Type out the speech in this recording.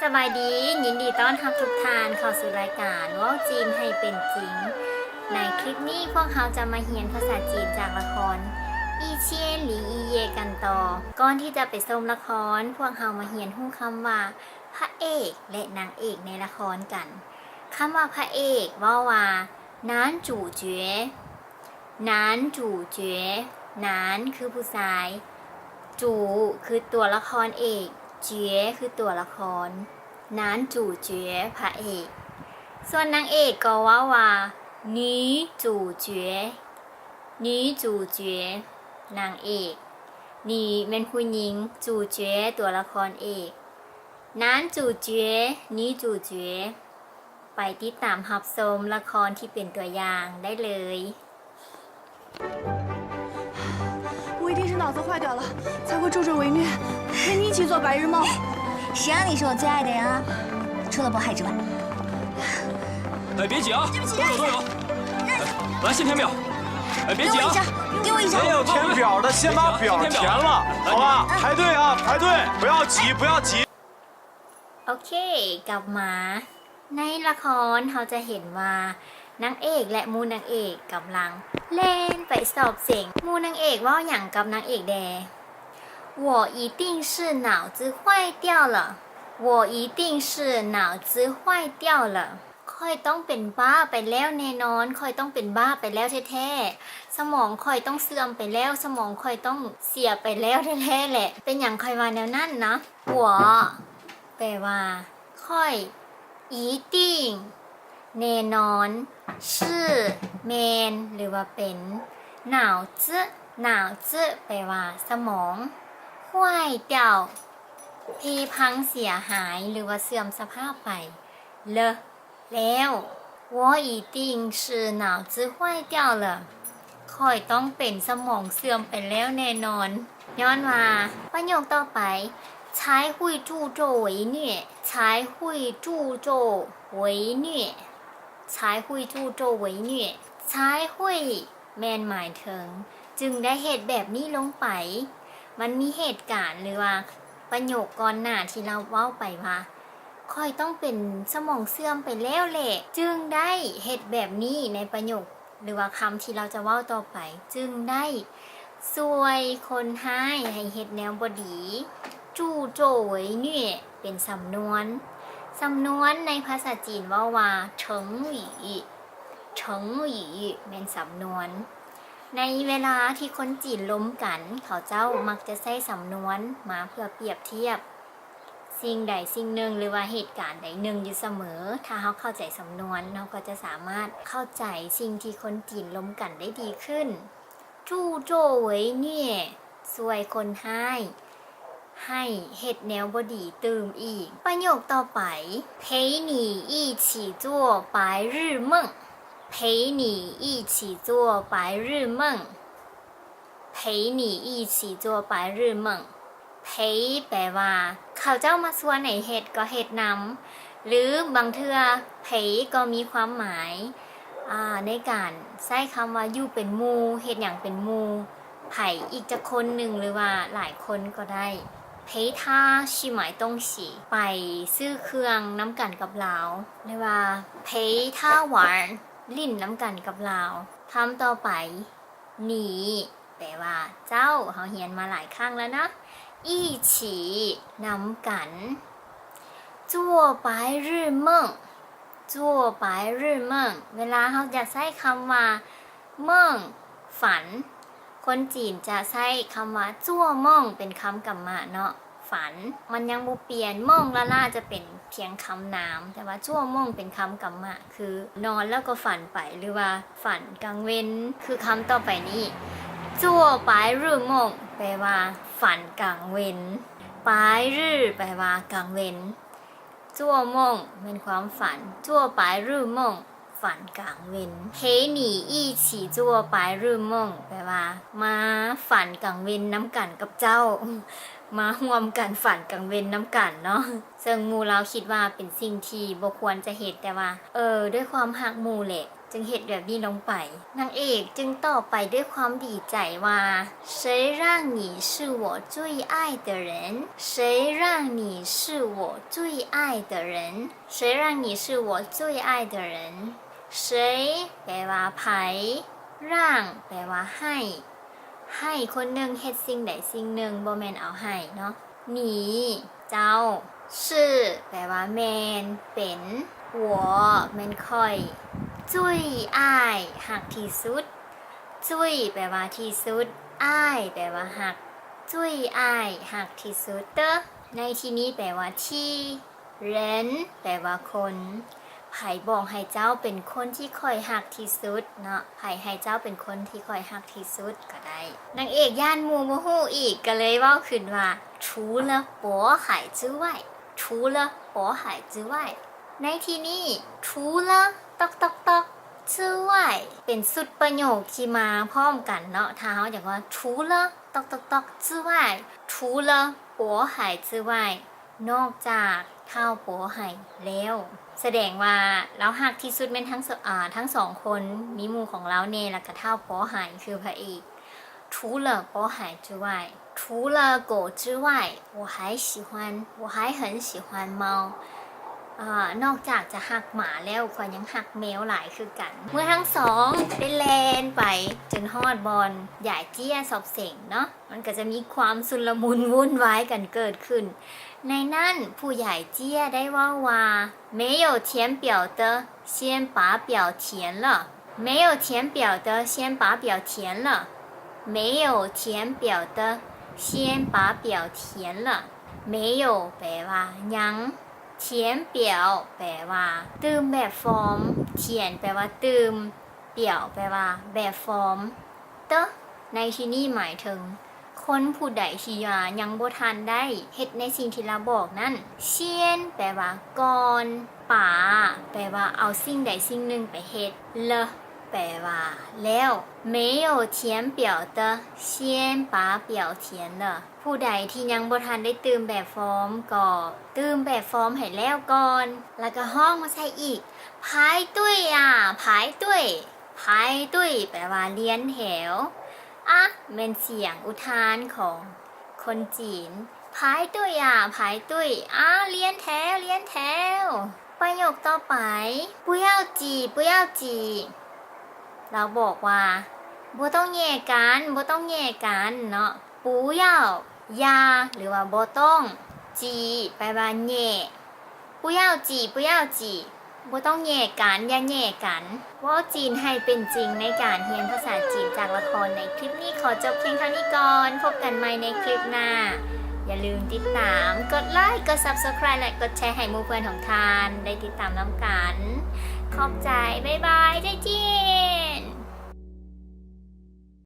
ສະບາຍດີ, ຍິນດີຕ້ອນຮັບທຸກທ່ານເຂົ້າສູ່ລາຍການເວົ້າຈີນໃຫ້ເປັນຈິງ. ໃນຄລິບນີ້ພວກເຮົາຈະມາຮຽນພາສາຈີນຈາກລະຄອນ 一千零一夜 ກັນຕໍ່. ກ່ອນທີ່ຈະໄປຊົມລະຄອນ, ພວກເຮົາມາຮຽນຮູ້ຄຳວ່າພະເອກ ແລະ ນາງເອກໃນລະຄອນກັນ. ຄຳວ່າພະເອກເວົ້າວ່າ 男主角 男主角 男 ຄືຜູ້ຊາຍ, 主 ຄືຕົວລະຄອນເອກ, 角 ຄືຕົວລະຄອນ. 男主角 ພະເອກ. ສ່ວນນາງເອກກໍເວົ້າວ່າ 女主角 女主角 ນາງເອກ. 女 ແມ່ນຜູ້ຍິງ, 主角 ຕົວລະຄອນເອກ. 男主角 女主角 ໄປຕິດຕາມຮັບຊົມລະຄອນທີ່ເປັນຕົວຢ່າງໄດ້ເລີຍ. 我一定是脑子坏掉了，才会助纣为虐，陪你一起做白日梦。谁让你是我最爱的呀？除了渤海之外。哎，别急啊，都有都有。来，先填表。哎，别急啊，给我一下，给我一下。没有填表的先把表填了，好吧？排队啊，排队，不要急，不要急。 ໂອເຄ ກັບມາ. ໃນລະຄອນເຮົາຈະເຫັນວ່ານາງເອກ ແລະ ໝູ່ນາງເອກກຳລັງແລ່ນໄປສອບເສັງ. ໝູ່ນາງເອກເວົ້າຫຍັງກັບນາງເອກແດ່? 我一定是脑子坏掉了，我一定是脑子坏掉了。 ຂ້ອຍຕ້ອງເປັນບ້າໄປແລ້ວແນ່ນອນ, ຂ້ອຍຕ້ອງເປັນບ້າໄປແລ້ວແທ້ໆ, ສະໝອງຂ້ອຍຕ້ອງເສື່ອມໄປແລ້ວ, ສະໝອງຂ້ອຍຕ້ອງເສຍໄປແລ້ວແທ້ໆແຫຼະ. ເປັນຫຍັງຂ້ອຍວ່າແນວນັ້ນນະ? 我 ແປວ່າ ຂ້ອຍ, 一定 ແນ່ນອນ, 是 ແມ່ນ ຫຼືວ່າເປັນ, 脑子 脑子 ແປວ່າສະໝອງ, 坏掉 ເພພັງເສຍຫາຍ ຫຼືວ່າເສື່ອມສະພາບໄປ, 了 ແລ້ວ. 我一定是脑子坏掉了， ຂ້ອຍຕ້ອງເປັນສະໝອງເສື່ອມໄປແລ້ວແນ່ນອນ. ຍ້ອນວ່າ ປະໂຫຍກຕໍ່ໄປ 才会助纣为虐, 才会助纣为虐, 才会助纣为虐, 才会 ແມ່ນໝາຍເຖິງ ຈຶ່ງໄດ້ເຮັດແບບນີ້ລົງໄປ. ມັນມີເຫດການ ຫຼືວ່າປະໂຫຍກກ່ອນໜ້າທີ່ລາວເວົ້າໄປວ່າ ຂ້ອຍຕ້ອງເປັນສະໝອງເສື່ອມໄປແລ້ວແຫຼະ ຈຶ່ງໄດ້ເຮັດແບບນີ້. ໃນປະໂຫຍກ ຫຼືວ່າຄຳທີ່ລາວຈະເວົ້າຕໍ່ໄປ ຈຶ່ງໄດ້ຊ່ວຍຄົນຮ້າຍໃຫ້ເຮັດແນວບໍ່ດີ. 助纣为虐 ເປັນສຳນວນ. ສຳນວນໃນພາສາຈີນເວົ້າວ່າ 成语 成语 ແມ່ນສຳນວນ. ໃນເວລາທີ່ຄົນຈີນລົມກັນ ເຂົາເຈົ້າມັກຈະໃຊ້ສຳນວນມາເພື່ອປຽບທຽບສິ່ງໃດສິ່ງໜຶ່ງ ຫຼືວ່າເຫດການໃດໜຶ່ງຢູ່ສະເໝີ. ຖ້າເຮົາເຂົ້າໃຈສຳນວນ, ເຮົາກໍຈະສາມາດເຂົ້າໃຈສິ່ງທີ່ຄົນຈີນລົມກັນໄດ້ດີຂຶ້ນ. 助纣为虐 ຊ່ວຍຄົນຮ້າຍ ໃຫ້ເຮັດແນວບໍ່ດີຕື່ມອີກ. ປະໂຫຍກຕໍ່ໄປ 陪你一起做白日梦, 陪你一起做白日梦, 陪你一起做白日梦. 陪 ແປວ່າ ເຂົາເຈົ້າມາຊວນໃຫ້ເຮັດກໍເຮັດນຳ ຫຼືບາງເທື່ອ 陪 ກໍມີຄວາມໝາຍ ອາ ໃນການໃຊ້ຄຳວ່າຢູ່ເປັນໝູ່, ເຮັດຫຍັງເປັນໝູ່ ໃຜອີກຈັກຄົນໜຶ່ງ ຫຼືວ່າຫຼາຍຄົນກໍໄດ້. 陪他去买东西 ໄປຊື້ເຄື່ອງນຳກັນກັບລາວ ຫຼືວ່າ 陪他玩 ຫຼິ້ນນຳກັນກັບລາວ. ຄຳຕໍ່ໄປ 你 ແປວ່າເຈົ້າ. ເຮົາຮຽນມາຫຼາຍຄັ້ງແລ້ວເນາະ. 一起 ນຳກັນ. 做白日梦, 做白日梦 ເວລາເຮົາຈະໃຊ້ຄຳວ່າ 梦 ຝັນ, ຄົນຈີນຈະໃຊ້ຄຳວ່າ 做梦 ເປັນຄຳກຳມະເນາະ, ຝັນ. ມັນຍັງບໍ່ປ່ຽນ, 梦 ລ້າໆ ຈະເປັນພຽງຄຳນາມ, ແຕ່ວ່າ 做梦 ເປັນຄຳກຳມະ ຄືນອນແລ້ວກໍຝັນໄປ ຫຼືວ່າຝັນກາງເວັນ. ຄືຄຳຕໍ່ໄປນີ້ 做白日梦 ແປວ່າຝັນກາງເວັນ, 白日 ແປວ່າກາງເວັນ, 做梦 ແມ່ນຄວາມຝັນ, 做白日梦 ຝັນກາງເວັນ. 陪你一起做白日梦 ແປວ່າມາຝັນກາງເວັນນຳກັນກັບເຈົ້າ, ມາຮ່ວມກັນຝັນກາງເວັນນຳກັນເນາະ. ເຊິ່ງໝູ່ລາວຄິດວ່າເປັນສິ່ງທີ່ບໍ່ຄວນຈະເຮັດ, ແຕ່ວ່າ ເອີ ດ້ວຍຄວາມຮັກໝູ່ແຫຼະ, ຈຶ່ງເຮັດແບບນີ້ລົງໄປ. ນາງເອກຈຶ່ງຕອບໄປດ້ວຍຄວາມດີໃຈວ່າ 谁让你是我最爱的人 谁让你是我最爱的人 谁让你是我最爱的人 谁 ແປວ່າໃຜ 让 ແປວ່າໃຫ້ ໃຫ້ຄົນໜຶ່ງເຮັດສິ່ງໃດສິ່ງໜຶ່ງ ບໍ່ແມ່ນເອົາໃຫ້ເນາະ. 你 ເຈົ້າ 是 ແປວ່າແມ່ນ ເປັນ 我 ແມ່ນຂ້ອຍ 最爱 ຮັກທີ່ສຸດ 最 ແປວ່າທີ່ສຸດ 爱 ແປວ່າຮັກ 最爱 ຮັກທີ່ສຸດ 的 ໃນທີ່ນີ້ແປວ່າທີ່ 人 ແປວ່າຄົນ ໃຜບອກໃຫ້ເຈົ້າເປັນຄົນທີ່ຂ້ອຍຮັກທີ່ສຸດເນາະ ໃຜໃຫ້ເຈົ້າເປັນຄົນທີ່ຂ້ອຍຮັກທີ່ສຸດກໍໄດ້. ນາງເອກຢ້ານໝູ່ບໍ່ຮູ້ອີກ ກໍເລີຍເວົ້າຂຶ້ນວ່າ 除了渤ຫາຍ之外 除了渤ຫາຍ之外 ໃນທີ່ນີ້ 除了 ຕອກຕອກຕອກ 之外 ເປັນຊຸດປະໂຫຍກທີ່ມາພ້ອມກັນເນາະ ຖ້າເຮົາຢາກວ່າ 除了 ຕອກຕອກຕອກ 之外 除了渤ຫາຍ之外 ນອກຈາກທ້າວປໍຫາຍແລ້ວ ສະແດງວ່າລາວຮັກທີ່ສຸດແມ່ນທັງສ- ອາ ທັງສອງຄົນ ມີໝູ່ຂອງລາວແດ່ ແລ້ວກະທ້າວປໍຫາຍຄືພະເອກ 除了渤ຫາຍ之外 除了狗之外 我还喜欢 我还很喜欢猫 ອາ ນອກຈາກຈະຮັກໝາແລ້ວ ຂ້ອຍຍັງຮັກແມວຫຼາຍຄືກັນ. ເມື່ອທັງສອງໄດ້ແລ່ນໄປຈົນຮອດບ່ອນຢາຍເຈ້ຍສອບເສັງເນາະ ມັນກໍຈະມີຄວາມຊຸນລະມຸນວຸ່ນວາຍກັນເກີດຂຶ້ນ. ໃນນັ້ນຜູ້ໃຫຍ່ເຈ້ຍໄດ້ເວົ້າວ່າ 没有填表的先把表填了 没有填表的先把表填了 没有填表的先把表填了 没有 ແປວ່າຍັງ 填表 ແປວ່າຕື່ມແບບຟອມ 填 ແປວ່າຕື່ມ 表 ແປວ່າແບບຟອມ 的 ໃນທີ່ນີ້ໝາຍເຖິງຄົນຜູ້ໃດທີ່ວ່າຍັງບໍ່ທັນໄດ້ເຮັດໃນສິ່ງທີ່ລາວບອກນັ້ນ 先 ແປວ່າກ່ອນ 把 ແປວ່າເອົາສິ່ງໃດສິ່ງໜຶ່ງໄປເຮັດ 了 ແປວ່າແລ້ວ 没有填表的先把表填了 ຜູ້ໃດທີ່ຍັງບໍ່ທັນໄດ້ຕື່ມແບບຟອມ ກໍຕື່ມແບບຟອມໃຫ້ແລ້ວກ່ອນ ແລ້ວກໍຮ້ອງມາໃສ່ອີກ 排队啊排队 排队 ແປວ່າລຽນແຖວ ອະ ແມ່ນສຽງອຸທານຂອງຄົນຈີນ 排队啊排队 ອາ ລຽນແຖວ ລຽນແຖວ. ປະໂຫຍກຕໍ່ໄປ 不要挤不要挤 ລາວບອກວ່າ ບໍ່ຕ້ອງແຍ່ກັນ ບໍ່ຕ້ອງແຍ່ກັນເນາະ 不要 ຢ່າ ຫຼືວ່າບໍ່ຕ້ອງ 挤 ແປວ່າແຍ່ 不要挤不要挤 ບໍ່ຕ້ອງແຍ່ກັນ ຢ່າແຍ່ກັນ. ເວົ້າຈີນໃຫ້ເປັນຈິງໃນການຮຽນພາສາຈີນຈາກລະຄອນໃນຄລິບນີ້ ຂໍຈົບພຽງເທົ່ານີ້ກ່ອນ. ພົບກັນໃໝ່ໃນຄລິບໜ້າ. ຢ່າລືມຕິດຕາມ ກົດໄລ ກົດ Subscribe ແລະ ກົດແຊໃຫ້ໝູ່ເພື່ອນຂອງທ່ານໄດ້ຕິດຕາມນຳກັນ. ຂອບໃຈ. ບາຍບາຍ. ຈາຍເຈ້ຍ.